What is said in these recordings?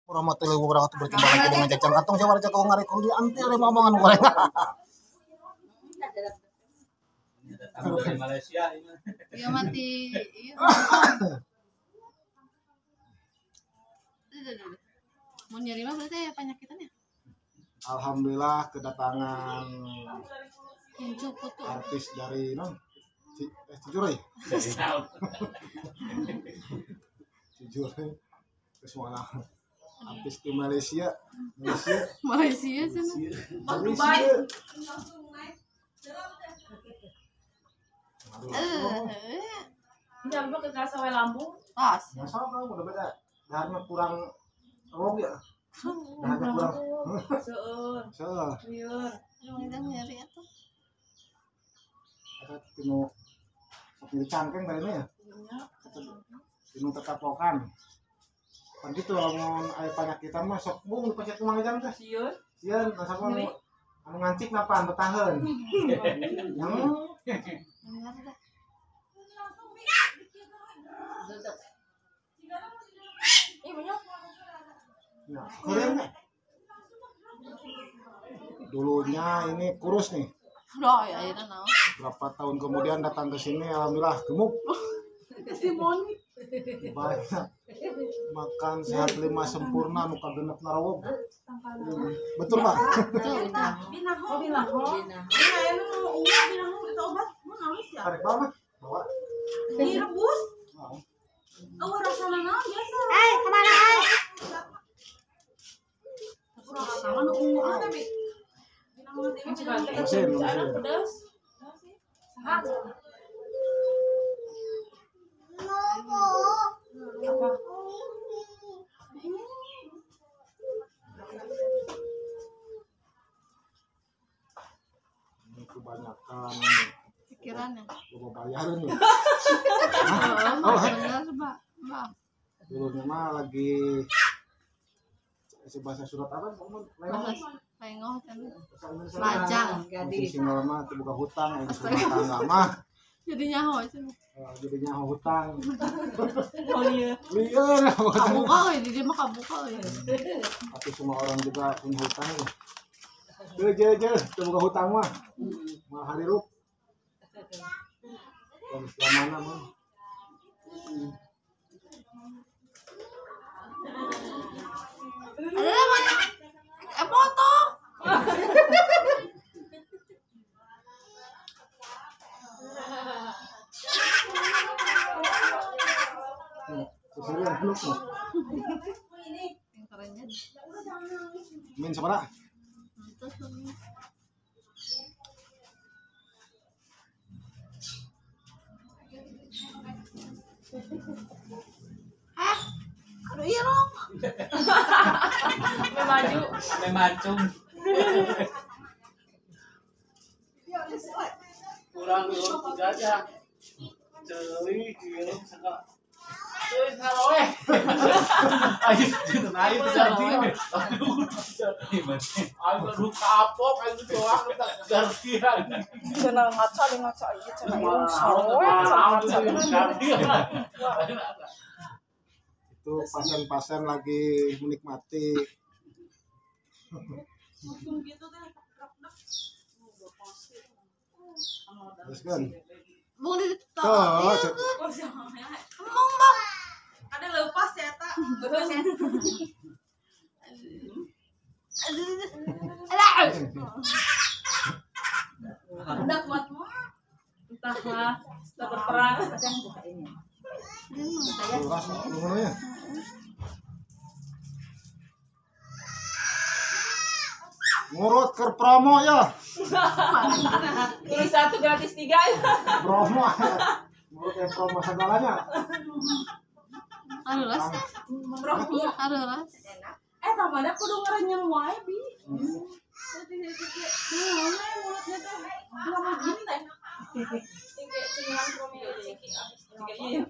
Warahmatullahi wabarakatuh. Berjumpa lagi dengan Jajang Kantong Jawara Jago Ngarikung di anti ada omongan goreng. Dari Malaysia ini. Iya mati. Iya. Mau nyari mah berarti ya penyakitannya. Alhamdulillah kedatangan artis dari non Cijurai. Cijurai terus malah artis di Malaysia. Malaysia. Malaysia sana. Malaysia. Nyampe ke kasawe lambung. Pas. Masalah kamu udah beda. Daharnya kurang rog ya. Daharnya kurang. Seueur. Seueur. Lieur. Emang nyari atuh. Eta tinu sok cangkeng tadi ya. Tinu tetapokan. Pan gitu lamun aya panyakitan mah sok bung dipacet ku Mang Ijang teh. Sieun. Sieun asa mah anu ngancik napa betaheun. Yang Benar dah. Ih, banyak. Ya, keren nih. Dulunya ini kurus nih. Loh, ya ayeuna naon. Berapa tahun kemudian datang ke sini alhamdulillah gemuk. Testimoni. Banyak makan sehat 5 sempurna nu kagenep narawog. Betul, Pak? Betul, betul. Binaho, binaho. Binaho, ungu binaho eta obat mun halus ya. Tarik bawa, bawa. Direbus. Oh. Oh, rasana naon biasa. Eh, kemana ai? Rasana nu ungu teh, Bi. Mesin, mesin. Pedas. Saha? Apa? Ini kebanyakan pikirannya. Coba bayarin nih. Oh, benar, Pak. Pak. Dulunya mah lagi bahasa surat apa? Lengoh lajang gadis. Single mah teu buka hutang, aya rumah tangga mah. Jadi nyaho cenah. Jadi nyaho hutang. Oh iya. Lieur. Kabuka euy, di dieu mah kabuka euy. Tapi semua orang juga punya hutang. Jeu jeu jeu, teu buka hutang mah. Mah harirup. Kalau mana mah. Ada mana? Foto. Min sabaraha? Ah, aduh iya dong. Maju, memacung. Kurang urut gajah. Ceuli cium saka. Euy saroe. Ayo ayo ganti. Ayo lu kapok ayo doang tak gantian. Cenah ngaca ngaca ieu cenah saroe ngaca. Itu pasien-pasien lagi menikmati. Terus kan? Bung di tuh. Emang bang. Ada lepas ya tak. Udah kuat mah. Entahlah, setelah berperang. Luras ya. Ngurut ke promo ya. Beli 1 gratis 3 ya. Promo. Ngurut ke promo segalanya. Aduh, Promo. Aduh, tamada kudu ngerenyem wae, Bi. Mulutnya teh lama gini teh. Kayak promo ciki abis iya.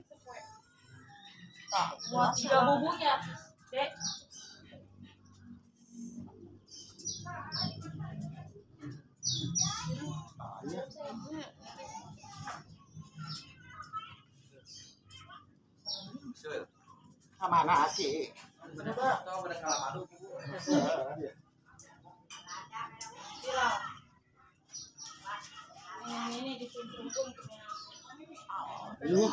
Buat 3 bubunya, Dek. Mana sih? Tahu pada kalah. Iya.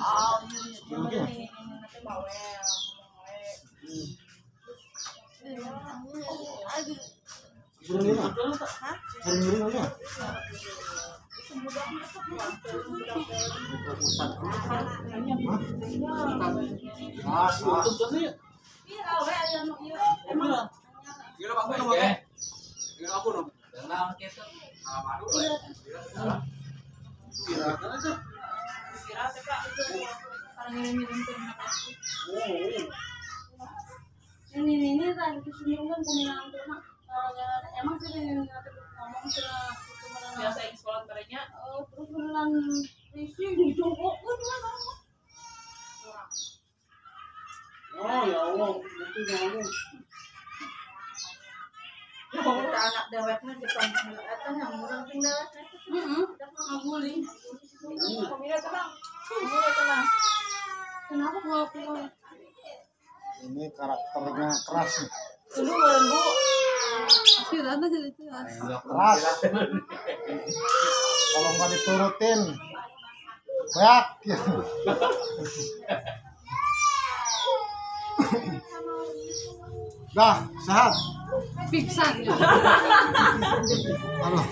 Gimana? Sering aja. Ini tadi sebelumnya emang sih ngomong biasa yang sekolah ternyata terus beneran risih di jongkok oh ya Allah itu ngomong kita anak deweknya di kampung eta yang murah tinggal heeh ngaguling tenang tenang kenapa gua keluar ini karakternya keras nih. Dulu Bu. Keras. Kalau nggak diturutin, beak. Dah, sehat. Pingsan. Aduh.